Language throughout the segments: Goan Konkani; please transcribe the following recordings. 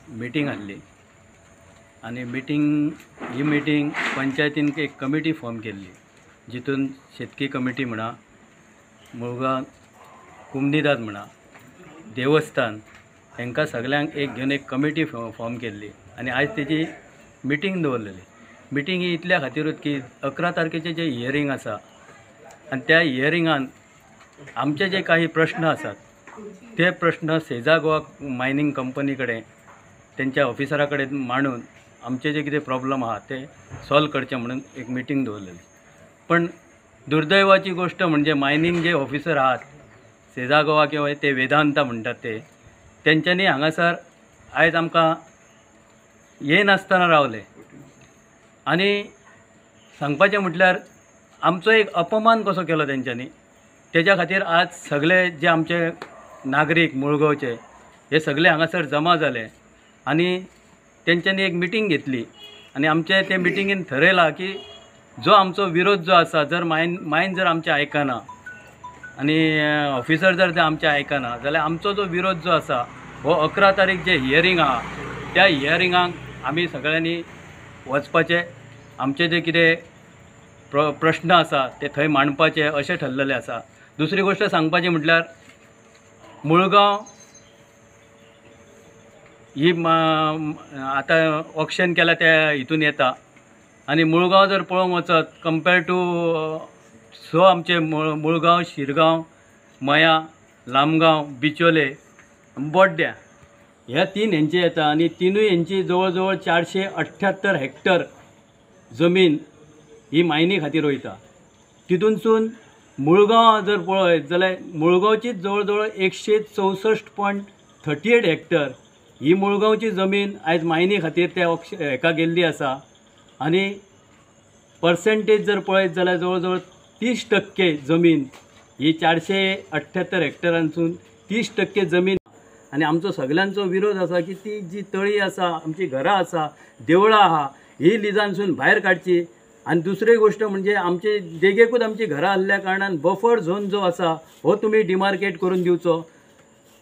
मिटींग आसली आनी मिटींग ही मिटींग पंचायतीन एक कमिटी फॉर्म केल्ली, जितून शेतकी कमिटी म्हणा, मुळगांव कुमनिदाद म्हणा, देवस्थान हांकां सगल्यांक एक घेवन एक कमिटी फॉर्म केल्ली आनी आयज तेजी मिटींग दवरलेली. मिटींग ही इतल्या खातीरूच की 11 तारखेचें जें हियरींग आसा आनी त्या हियरिंगान आमचे जे काही प्रश्न आसात ते प्रश्न सेजा गोवा मायनींग कंपनी कडेन तेंच्या ऑफिसरा कडेन मांडून आमचे जे कितें प्रॉब्लम आहा ते सॉल्व करचे म्हणून एक मिटींग दवरलेली. पण दुर्दैवाची गोष्ट म्हणजे मायनींग जे ऑफिसर आहात सेजा गोवा किंवा ते वेदांता म्हणटात ते तेंच्यांनी हांगासर आयज आमकां येनासतना रावले आनी सांगपाचें म्हटल्यार आमचो एक अपमान कसो केलो तेंच्यांनी. तेज्या खातीर आज सगळे जे आमचे नागरीक मुळगांवचे हे सगळे हांगासर जमा जाले आनी तेंच्यांनी एक मिटींग घेतली आनी आमचे ते मिटिंगेन थरयलां की जो आमचो विरोध जो आसा, जर मायन जर आमचें आयकना आनी ऑफिसर जर ते आमचें आयकना जाल्यार आमचो जो विरोध जो आसा हो 11 तारीख जे हियरींग आहा त्या हियरिंगाक आमी सगळ्यांनी वचपाचें, आमचे जे कितें प्रश्न आसा ते थंय मांडपाचे अशें ठरलेलें आसा. दुसरी गोश्ट सांगपाची म्हटल्यार मुळगांव ही आतां ऑक्शन केल्या त्या हितून येता आनी मुळगांव जर पळोवंक वचत कंपेर टू सो आमचे मुळगांव, शिरगांव, मया, लामगांव, बिचोले, बोड्ड्या ह्या 3 हेंचे येता आनी तिनूय हेंची जवळ जवळ 478 हेक्टर जमीन ही मायनी खातीर वयता. तितूनसून मुळगांव जर पळयत जाल्यार मुळगांवचीच जवळ जवळ 164.38 हेक्टर ही मुळगांवची जमीन आयज मायनी खातीर त्या हेका गेल्ली आसा आनी पर्सेंटेज जर पळयत जाल्यार जवळ जवळ 30% जमीन ही 478 हेक्टरांसून 30% जमीन. आनी आमचो सगल्यांचो विरोध आसा की ती जी तळी आसा, आमची घरां आसा, देवळां आहा, ही लिजांसून भायर काडची. आनी दुसरी गोश्ट म्हणजे आमचे देगेकूच आमची घरां आसल्या कारणान बफर झोन जो आसा हो तुमी डिमार्केट करून दिवचो.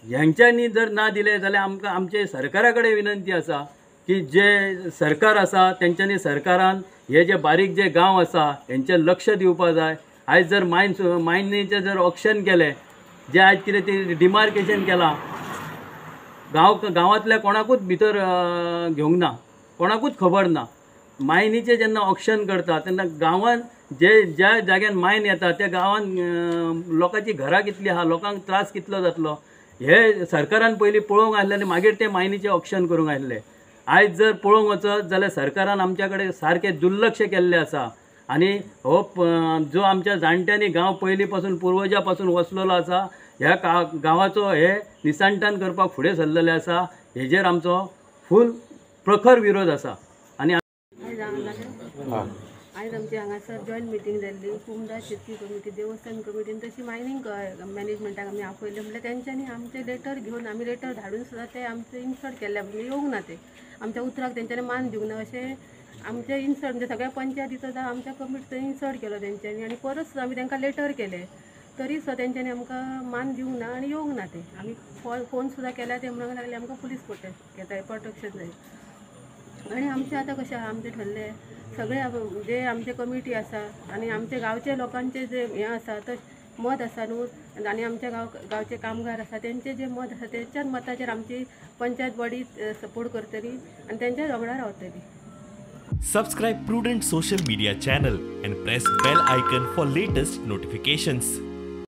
हेंच्यांनी जर ना दिलें जाल्यार आमकां आमचे सरकारा कडेन विनंती आसा की जे सरकार आसा तेंच्यांनी सरकारान हे जे बारीक जे गांव आसा हेंचें लक्ष दिवपा जाय. आयज जर मायनीचें जर ऑक्शन केलें, जें आयज कितें तें डिमार्केशन केलां, गांवांतल्या कोणाकूच भितर घेवंक ना, कोणाकूच खबर ना. मायनीचें जेन्ना ऑक्शन करता तेन्ना गांवांत जे ज्या जाग्यान मायन येता त्या गांवांत लोकांची घरां कितलीं आहा, लोकांक त्रास कितलो जातलो हे सरकारान पयलीं पळोवंक आसलें आनी मागीर ते मायनीचें ऑक्शन करूंक आसलें. आयज जर पळोवंक वचत जाल्यार सरकारान आमच्या कडेन सारकें दुर्लक्ष केल्लें आसा आनी हो जो आमच्या जाणट्यांनी गांव पयलीं पासून पुर्वजा पासून वसलेलो आसा ह्या गांवाचो हे निसंतान करपाक फुडें सरलेलें आसा. हेजेर आमचो फूल प्रखर विरोध आसा. आनी आयज आमची हांगासर जॉयंट मिटींग जाल्ली, कुमदा शेतकी कमिटी, देवस्थान कमिटी आनी तशी मायनींग मॅनेजमेंटाक आमी आपयलें. म्हणल्यार तेंच्यांनी आमचें लेटर घेवन आमी लेटर धाडून सुद्दां ते आमचें इन्सर्ट केल्लें, म्हणजे येवंक ना ते आमच्या उतराक तेंच्यांनी मान दिवंक ना अशें आमचें इन्सर्ट म्हणजे सगळ्या पंचायतीचो जावं आमच्या कमिटीचो इन्सर्ट केलो तेंच्यांनी. आनी परत सुद्दां आमी तांकां लेटर केलें तरी सुद्दां तेंच्यांनी आमकां मान दिवंक ना आनी येवंक ना ते. आमी फोन सुद्दां केल्यार ते म्हणूंक लागले आमकां पुलीस प्रोटेक्ट घेताय, प्रोटेक्शन जाय. आनी आमचें आतां कशें आहा, आमचें ठरलें सगळे जे आमचे कमिटी आसा आनी आमचे गांवचे लोकांचे जे हें आसा तो मत आसा न्हू, आनी आमच्या गांवचे कामगार आसा तेंचे जे मत आसा तेंच्याच मताचेर आमची पंचायत बॉडी सपोर्ट करतली आनी तेंच्याच वांगडा रावतली. Subscribe Prudent social media channel and press bell icon for latest notifications.